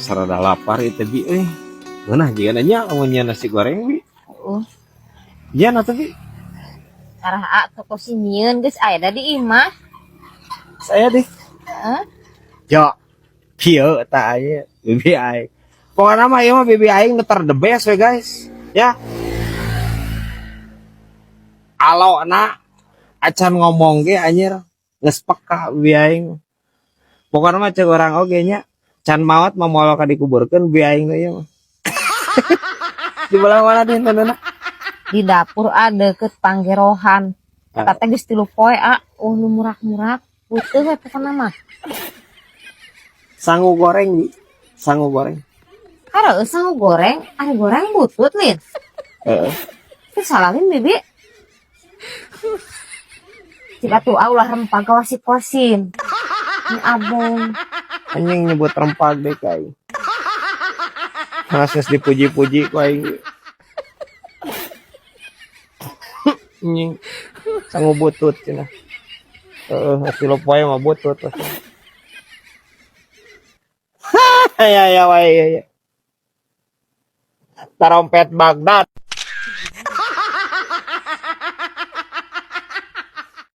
Sarada lapar itu, Bi, euy. Ngeunah jiga nya lamun nyian nasi goreng, Bi. Oh, Nyian atuh, Bi. Arah a toko si nyieun geus aya da di imah. Saya deh. Heeh. Jo. Kieu tah aya bibi aing. Pokoknya mah ieu mah bibi aing nu ter the best we, guys. Ya. Alo na acan ngomong ge anjir geus peka bibi aing. Pokoknya mah cek urang oge nya, can maot mah moal ka dikuburkeun bibi aing teh ieu mah. Di belah mana deh tandana? Di dapur a, deket panggerohan. Eta teh geus 3 poe a, oh nu murak-murak. Puteuh we pokona mah. Sangu goreng, Bi. Sangu goreng. Hara sangu goreng, ari goreng butut lin. Heeh. Teu salah lin, Bibi. Cik atuh ah, ulah rempah kawasip-wasin. Ini abong. Anjing, nyebut rempah deh kai. Mas geus dipuji-puji ku aing. Anjing. Sangu butut cenah. Heeh, 3 poe mah butut pasti. Ya ya wae ya, ya. Tarompet Baghdad.